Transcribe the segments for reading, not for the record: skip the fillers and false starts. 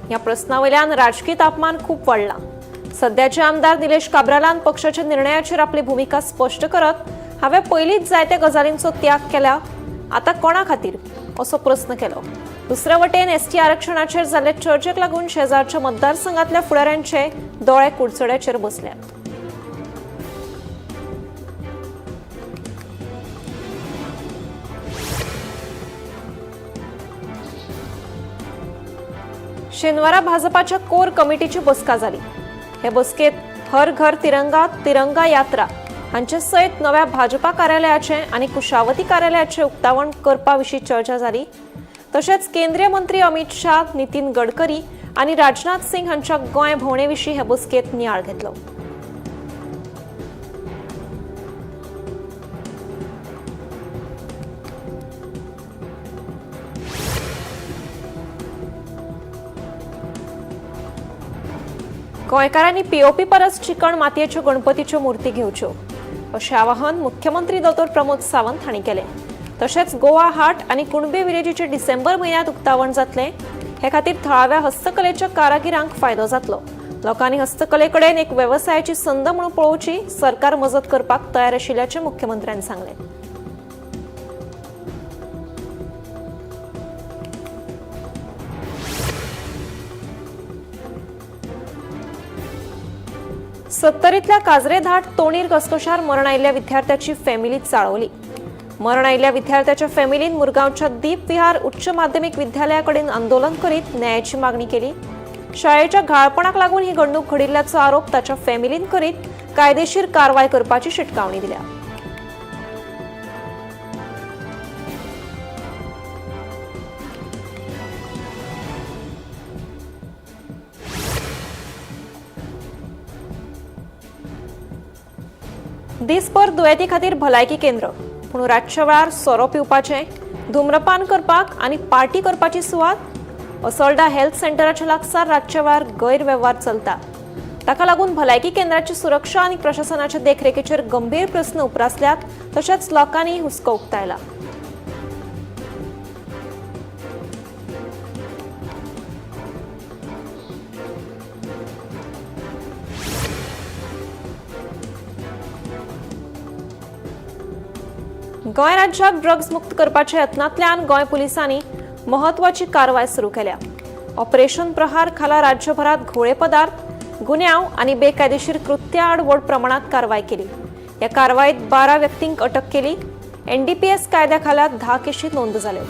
ह्या प्रस्नावयल्यान राजकी तापमान खूब वाडलां. सध्याचे आमदार निलेश काब्रालान पक्षाच्या निर्णयाचेर आपली भुमिका स्पश्ट करत हांवें पयलींच जायत्या गजालींचो त्याग केला, आतां कोणा खातीर असो प्रस्न केलो. दुसरे वटेन एसटी आरक्षणाचेर जाल्ले चर्चेक लागून शेजारच्या मतदारसंघातल्या फुडाऱ्यांचे दोळे कुडचड्याचेर बसल्यात. शेनवारा भाजपाच्या कोर कमिटीची बसका जाली. हे बसकेत हर घर तिरंगा, तिरंगा यात्रा हांचे सयत नव्या भाजपा कार्यालयाचे आनी कुशावती कार्यालयाचे उक्तावण करपा विशीं चर्चा जाली. तशेंच केंद्रीय मंत्री अमित शाह, नितीन गडकरी आनी राजनाथ सिंग हांच्या गोंय भोंवणे विशीं हे बसकेत नियाळ घेतलो. गोंयकारांनी पीओपी परस चिकण मातयेच्यो गणपतीच्यो मूर्ती घेवच्यो अशें आवाहन मुख्यमंत्री दोतोर प्रमोद सावंत हांणी केलें. तशेंच गोवा हाट आनी कुणबी विलेजीचें डिसेंबर म्हयन्यांत उक्तावण जातलें. हे खातीर थळाव्या हस्तकलेच्या कारागिरांक फायदो जातलो. लोकांनी हस्तकले कडेन एक वेवसायाची संद म्हणून पळोवची, सरकार मजत करपाक तयार आशिल्ल्याचें मुख्यमंत्र्यान सांगलें. सत्तरीतल्या काजरेधाट तोणीर घसघशार मरण आयिल्ल्या विद्यार्थ्याची फॅमिली चाळवली. मरण आयिल्ल्या विद्यार्थ्याच्या फॅमिलीन मुरगांवच्या दीप विहार उच्च माध्यमिक विद्यालयाकडेन आंदोलन करीत न्यायाची मागणी केली. शाळेच्या घाळपणाक लागून ही घडणूक घडिल्ल्याचो आरोप ताच्या फॅमिलीन करीत कायदेशीर कारवाय करपाची शिटकावणी दिल्या. दीसभर दुयेंती खातीर भलायकी केंद्र, पूण रातच्या वेळार सोरो पिवपाचें, धूम्रपान करपाक आनी पार्टी करपाची सुवात. असोल्डा हेल्थ सेंटराच्या लागसार रातच्या वेळार गैरवेव्हार चलता. ताका लागून भलायकी केंद्राची सुरक्षा आनी प्रशासनाच्या देखरेखीचेर गंभीर प्रस्न उप्रासल्यात. तशेंच लोकांनी हुस्को उक्तायला. गोंय राज्याक ड्रग्ज मुक्त करपाच्या यत्नांतल्यान गोंय पुलिसांनी म्हत्वाची कारवाय सुरू केल्या. ऑपरेशन प्रहार खाला राज्यभरात घोळे पदार्थ, गुन्यांव आनी बेकायदेशीर कृत्या आड व्हड प्रमाणात कारवाय केली. ह्या कारवायेत 12 व्यक्तींक अटक केली. एनडीपीएस कायद्या खाला 10 केशी नोंद जाल्यो.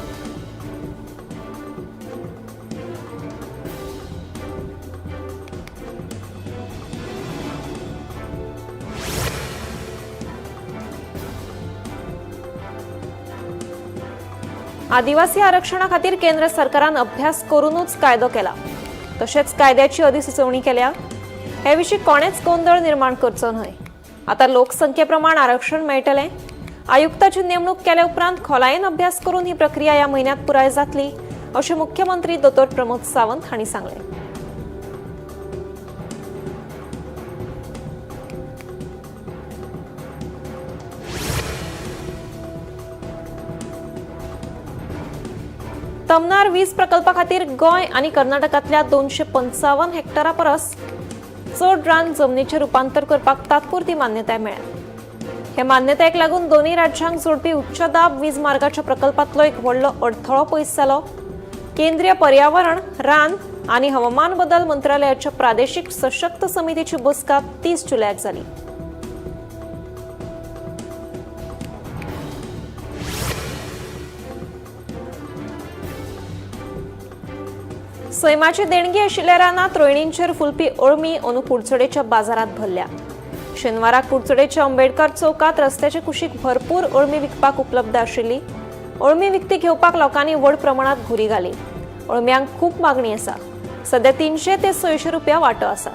आदिवासी आरक्षणा खातीर केंद्र सरकारान अभ्यास करूनच कायदो केला, तशेंच कायद्याची अधिसुचोवणी केल्या. हे विशीं कोणेच गोंदळ निर्माण करचो न्हय. आतां लोकसंख्येप्रमाण आरक्षण मेळटलें. आयुक्ताची नेमणूक केल्या उपरांत खोलायेन अभ्यास करून ही प्रक्रिया ह्या म्हयन्यांत पुराय जातली अशें मुख्यमंत्री दोतोर प्रमोद सावंत हांणी सांगलें. तमनार वीज प्रकल्पा खातीर गोंय आनी कर्नाटकांतल्या 255 हेक्टरा परस चड रान जमनीचें रुपांतर करपाक तात्पुरती मान्यताय मेळ्ळ्या. हे मान्यतायेक लागून दोनूय राज्यांक जोडपी उच्च दाब वीज मार्गाच्या प्रकल्पांतलो एक व्हडलो अडथळो पयस जालो. केंद्रीय पर्यावरण, रान आनी हवामान बदल मंत्रालयाच्या प्रादेशीक सशक्त समितीची बसका 30 जुलयाक जाली. सैमाची देणगी आशिल्ल्या रानांत रोयणींचेर फुलपी अळमी अंदू कुडचडेच्या बाजारांत भरल्या. शेनवाराक कुडचडेच्या आंबेडकर चौकात रस्त्याचे कुशीक भरपूर अळमी विकपाक उपलब्ध आशिल्ली. अळमी विकती घेवपाक लोकांनी व्हड प्रमाणात घुरी घाली. अळम्यांक खूब मागणी आसा. सध्या 300 ते 600 रुपया वांटो आसा.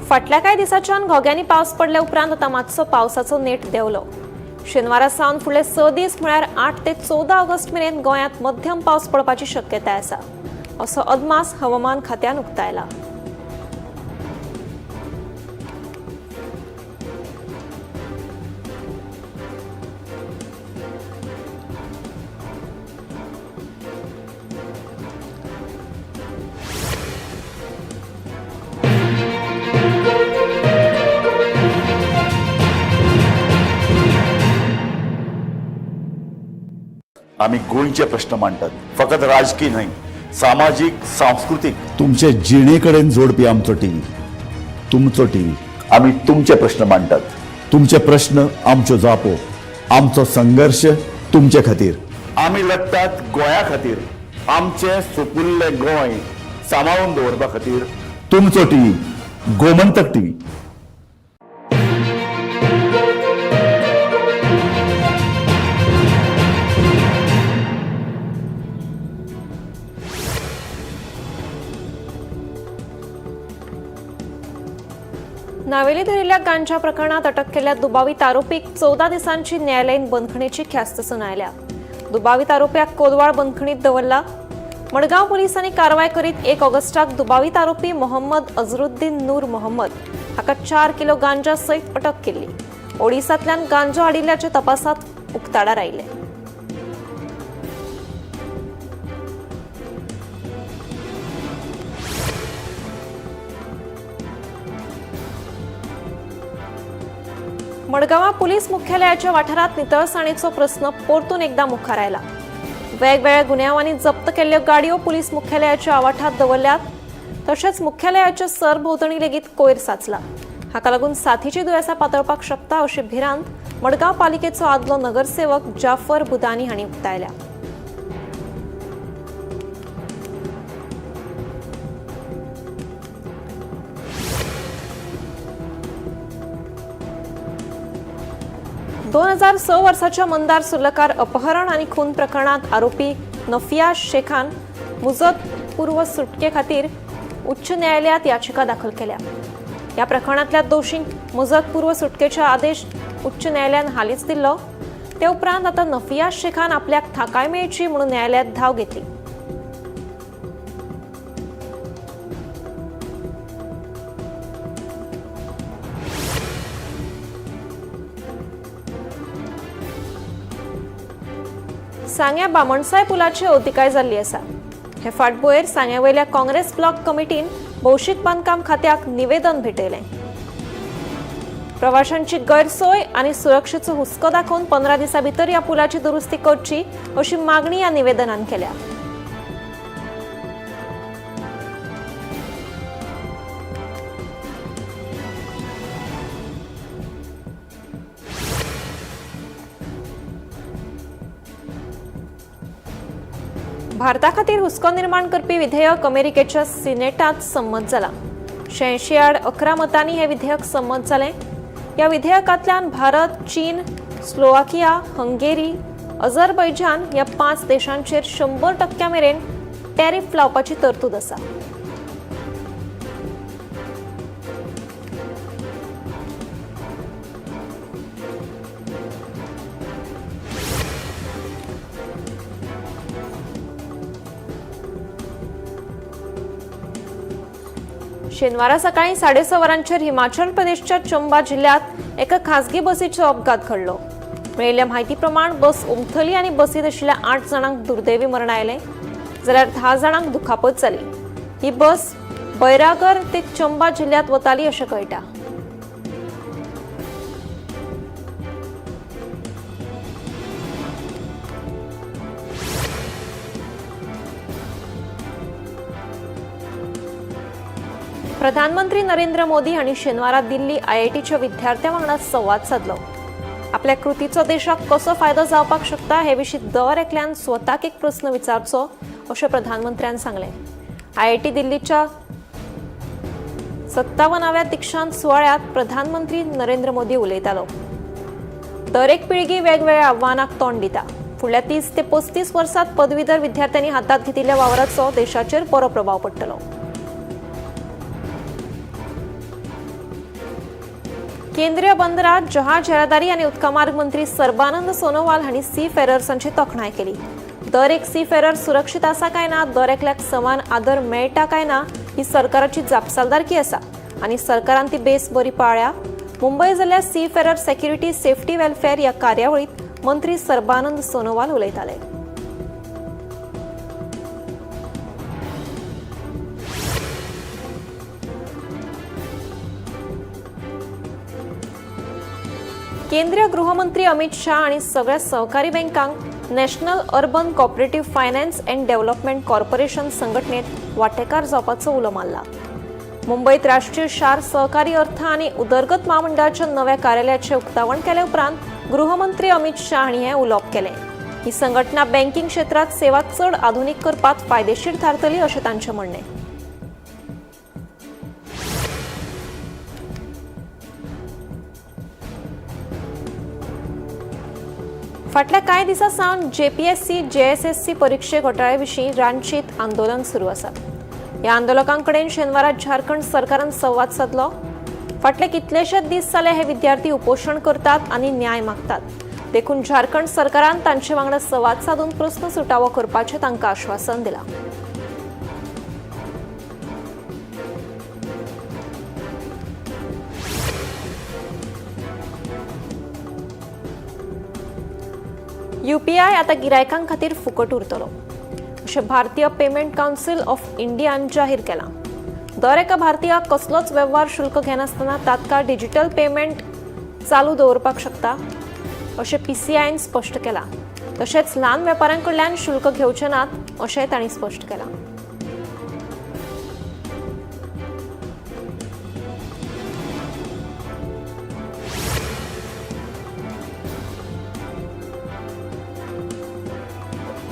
फाटल्या कांय दिसांच्यान घोग्यांनी पावस पडल्या उपरांत आतां मातसो पावसाचो नेट देंवलो. शेनवारा सावन फुडले 6 दीस म्हळ्यार 8 ते 14 ऑगस्ट मेरेन गोंयांत मध्यम पावस पडपाची शक्यताय आसा असो अदमास हवामान खात्यान उक्तायला. आमी गोंयचे प्रश्न मांडटात, फकत राजकी न्हय, सामाजीक, सांस्कृतीक, तुमचे जिणे कडेन जोडपी आमचो टीव्ही, तुमचो टीव्ही। आमी तुमचे प्रश्न मांडटात, तुमचे प्रश्न आमच्यो जापो, आमचो संघर्श तुमचे खातीर। आमी लढटात गोंया खातीर, आमचें सुपुल्लें गोंय सांबाळून दवरपा खातीर। तुमचो टीव्ही, गोमंतक टीव्ही। नावेली धरिल्ल्या गांजा प्रकरणात अटक केल्ल्या दुबावीत आरोपीक 14 दिसांची न्यायालयीन बंदखणीची ख्यास्त सुनायल्या। दुबावीत आरोप्याक कोलवाळ बंदखणीत दवरला। मडगांव पोलिसांनी कारवाय करीत 1 ऑगस्टाक दुबावीत आरोपी मोहम्मद अझरुद्दीन नूर मोहम्मद हाका 4 किलो गांजा सयत अटक केल्ली। ओडिसांतल्यान गांजो हाडिल्ल्याचे तपासात उक्ताडार आयिल्लें। मडगांवां पुलीस मुख्यालयाच्या वाठारांत नितळसाणेचो प्रस्न परतून एकदा मुखार आयला। वेगवेगळ्या गुन्यांवांनी जप्त केल्ल्यो गाडयो पुलीस मुख्यालयाच्या आवाठांत दवरल्यात, तशेंच मुख्यालयाच्या सरभोंवतणी लेगीत कोयर साचला। हाका लागून साथीची दुयेंसां पातळपाक शकता अशी भिरांत मडगांव पालिकेचो आदलो नगरसेवक जाफर बुदानी हांणी उक्तायल्या। 2006 वर्साच्या मंदार सुर्लकार अपहरण आनी खून प्रकरणात आरोपी नफिया शेखान मुजत पूर्व सुटके खातीर उच्च न्यायालयात याचिका दाखल केल्या। ह्या प्रकरणांतल्या दोशींक मुजत पूर्व सुटकेचे आदेश उच्च न्यायालयान हालींच दिल्लो। ते उपरांत आतां नफिया शेखान आपल्याक थाकाय मेळची म्हणून न्यायालयात धांव घेतली। सांग्या बामणसाय पुलाची अवतिकाय जाल्ली आसा। हे फाटभुंयेर सांग्या वयल्या काँग्रेस ब्लॉक कमिटीन भौशीक बांदकाम खात्याक निवेदन भेटयलें। प्रवाशांची गैरसोय आनी सुरक्षेचो हुस्को दाखोवन 15 दिसां भितर ह्या पुलाची दुरुस्ती करची अशी मागणी ह्या निवेदनान केल्या। भारता खातीर हुस्को निर्माण करपी विधेयक अमेरिकेच्या सिनेटात संमत जाला। 86-11 मतांनी हे विधेयक संमत जालें। ह्या विधेयकांतल्यान भारत, चीन, स्लोवाकिया, हंगेरी, अझरबैजान ह्या 5 देशांचेर 100% मेरेन टॅरिफ लावपाची तरतूद आसा। शेनवारा सकाळी 6:30 वरांचेर हिमाचल प्रदेशच्या चंबा जिल्ह्यात एका खासगी बसीचो अपघात घडलो। मेळिल्ल्या म्हायती प्रमाण बस उमथली आनी बसींत आशिल्ल्या 8 जाणांक दुर्दैवी मरण आयलें, जाल्यार 10 जाणांक दुखापत जाली। ही बस बैरागर ते चंबा जिल्ह्यात वताली अशें कळटा। प्रधानमंत्री नरेंद्र मोदी हांणी शेनवारा दिल्ली आयआयटीच्या विद्यार्थ्यां वांगडा संवाद सादलो। आपल्या कृतीचो देशाक कसो फायदो जावपाक शकता हे विशीं दर एकल्यान स्वताक एक प्रस्न विचारचो अशें प्रधानमंत्र्यान सांगलें। आयआयटी दिल्लीच्या 57व्या दीक्षांत सुवाळ्यांत प्रधानमंत्री नरेंद्र मोदी उलयतालो। दर एक पिळगी वेगवेगळ्या आव्हानांक तोंड दिता। फुडल्या 30 ते 35 वर्सांत पदवीधर विद्यार्थ्यांनी हातांत घेतिल्ल्या वावराचो देशाचेर बरो प्रभाव पडटलो। केंद्रीय बंदरात जहाज येरादारी आनी उदकामार्ग मंत्री सर्बानंद सोनोवाल हांणी सी फेरर्सांची तोखणाय केली। दर एक सी फेरर सुरक्षीत आसा काय ना, दर एकल्याक समान आदर मेळटा काय ना ही सरकाराची जापसालदारकी आसा आनी सरकारान ती बेस बरी पाळ्ळ्या। मुंबय जाल्ल्या sea farer security safety welfare ह्या कार्यावळीत मंत्री सर्बानंद सोनोवाल उलयताले। केंद्रीय गृहमंत्री अमित शाह आनी सगळ्या सहकारी बँकांक National Urban Cooperative Finance and Development Corporation संघटनेत वांटेकार जावपाचो उलो मारला. मुंबयत राष्ट्रीय शार सहकारी अर्थ आनी उदरगत म्हामंडळाच्या नव्या कार्यालयाचें उक्तावण केले उपरांत गृहमंत्री अमित शाह हांणी हें उलोवप केलें. ही संघटना बँकिंग क्षेत्रांत सेवा चड आधुनीक करपात फायदेशीर थारतली अशें तांचें म्हणणें. फाटल्या कांय दिसां सावन जेपीएससी जेएसएससी परिक्षे घोटाळ्या विशीं रांचीत आंदोलन सुरू आसा. ह्या आंदोलकां कडेन शेनवारा झारखंड सरकारान संवाद सादलो. फाटले कितलेशेच दीस जाले हे विद्यार्थी उपोशण करतात आनी न्याय मागतात, देखून झारखंड सरकारान तांचे वांगडा संवाद सादून प्रस्न सुटावो करपाचें तांकां आश्वासन दिलां. यूपीआय आतां गिरायकां खातीर फुकट उरतलो अशें भारतीय पेमेंट कावन्सील ऑफ इंडियान जाहीर केलां. दर एका भारतीयाक कसलोच वेव्हार शुल्क घेनासतना तात्काळ डिजिटल पेमेंट चालू दवरपाक शकता अशें पीसीआयन स्पश्ट केलां. तशेंच ल्हान वेपाऱ्यां कडल्यान शुल्क घेवचे नात अशेंय तांणी स्पश्ट केलां.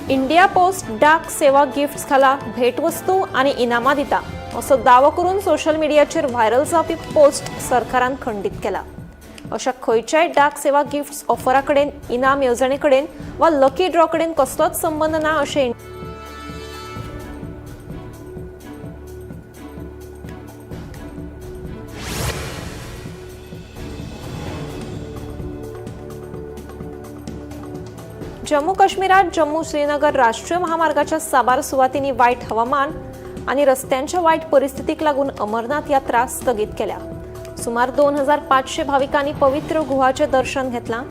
इंडिया पोस्ट डाक सेवा गिफ्ट्स खाला भेटवस्तू आनी इनामां दिता असो दावो करून सोशल मिडियाचेर व्हायरल जावपी पोस्ट सरकारान खंडीत केला. अशा खंयच्याय डाक सेवा गिफ्ट्स ऑफरा कडेन, इनाम येवजणे कडेन वा लकी ड्रॉ कडेन कसलोच संबंद ना अशें जम्मू काश्मीरात जम्मू श्रीनगर राष्ट्रीय महामार्गाच्या साबार सुवातींनी वायट हवामान आनी रस्त्यांच्या वायट परिस्थितीक लागून अमरनाथ यात्रा स्थगीत केल्या. सुमार 2500 भाविकांनी पवित्र गुहाचें दर्शन घेतलां.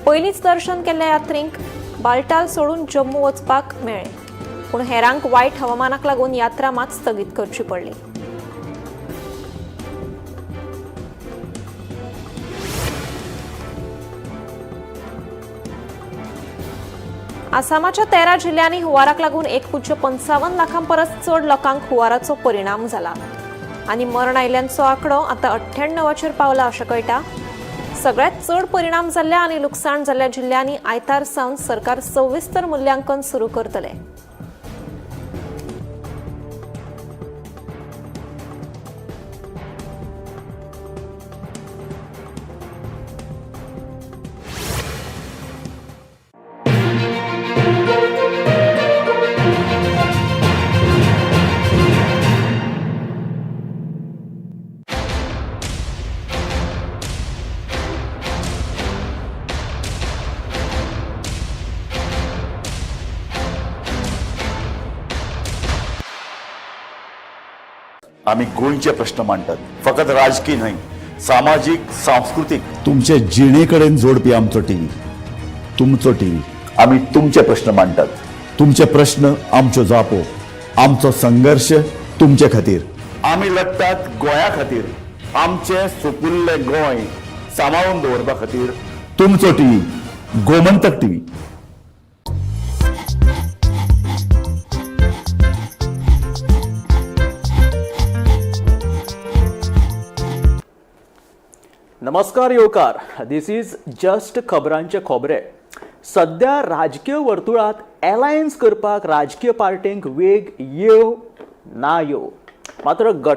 पयलींच दर्शन केल्ल्या यात्रींक बालटाल सोडून जम्मू वचपाक मेळ्ळें, पूण हेरांक वायट हवामानाक लागून यात्रा मात स्थगीत करची पडली. आसामाच्या 13 जिल्ह्यांनी हुंवाराक लागून 1.55 लाखां परस चड लोकांक हुंवाराचो परिणाम जाला आनी मरण आयिल्ल्यांचो आंकडो आतां 98चेर पावला अशें कळटा. सगळ्यांत चड परिणाम जाल्ल्या आनी लुकसाण जाल्ल्या जिल्ल्यांनी आयतार सावन सरकार सविस्तर मुल्यांकन सुरू करतले. आमी गोंयचे प्रश्न मांडटात, फकत राजकी न्हय, सामाजीक, सांस्कृतीक, तुमचे जिणे कडेन जोडपी आमचो टीव्ही, तुमचो टीव्ही. आमी तुमचे प्रश्न मांडटात, तुमचे प्रश्न आमच्यो जापो, आमचो संघर्श तुमचे खातीर. आमी लडटात गोंया खातीर, आमचें सुपुल्लें गोंय सांबाळून दवरपा खातीर. तुमचो टीव्ही, गोमंतक टीव्ही. नमस्कार येवकार. This is just खबरांचे खबरे. सध्या राजकीय वर्तुळात एलायन्स करपाक राजकीय पार्टींक वेग येव ना येव, मात्र गट